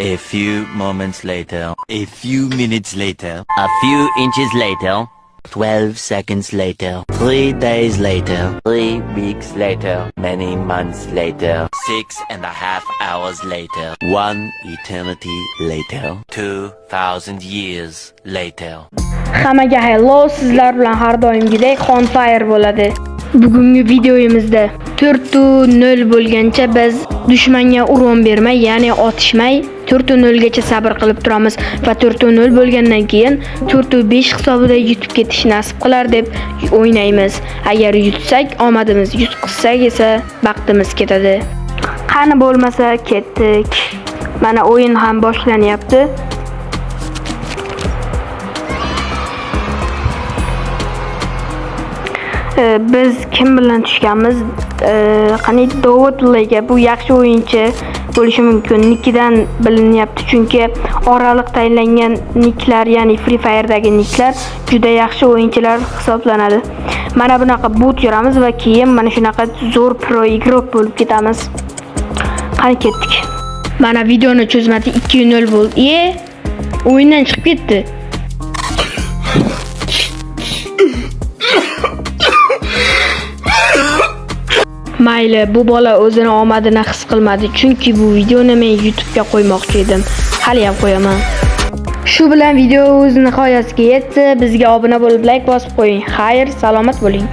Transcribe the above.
A few moments later, a few minutes later, a few inches later, 12 seconds later, 3 days later, 3 weeks later, many months later, 6.5 hours later, 1 eternity later, 2,000 years later. Hammaga hello, sizlar bilan har doimgidek Xonfire bo'ladi. Bugungi videomizda 4-0 bo'lgancha biz dushmanga урон bermay, ya'ni otishmay 4-0 gacha sabr qilib turamiz va 4-0 bo'lgandan keyin 4-5 hisobida yutib ketish nasib qilar deb o'ynaymiz. Agar yutsak omadimiz, yutqizsak esa baxtimiz ketadi. Qani bo'lmasa ketdik. Mana o'yin ham boshlanyapti. Biz kim bilan tushganmiz? Qani Dovud Lega, bu yaxshi o'yinchi bo'lishi mumkin. Nikidan bilinyapti, chunki oraliq tayinlangan niklar, ya'ni Free Fire'dagi niklar juda yaxshi o'yinchilar hisoblanadi. Mana bunaqa bot yuramiz va keyin mana shunaqa zo'r pro игрок bo'lib ketamiz. Qani ketdik. Mana videoni cho'zmadi, 2-0 bo'ldi. O'yindan chiqib ketdi. Mayli, bu bola o'zini omadini his qilmadi, chunki bu videoni men YouTube'ga qo'ymoqchi edim. Hali ham qo'yaman. Shu bilan video o'z nihoyasiga yetdi. Bizga obuna bo'lib, like bosib qo'ying. Xayr, salomat bo'ling.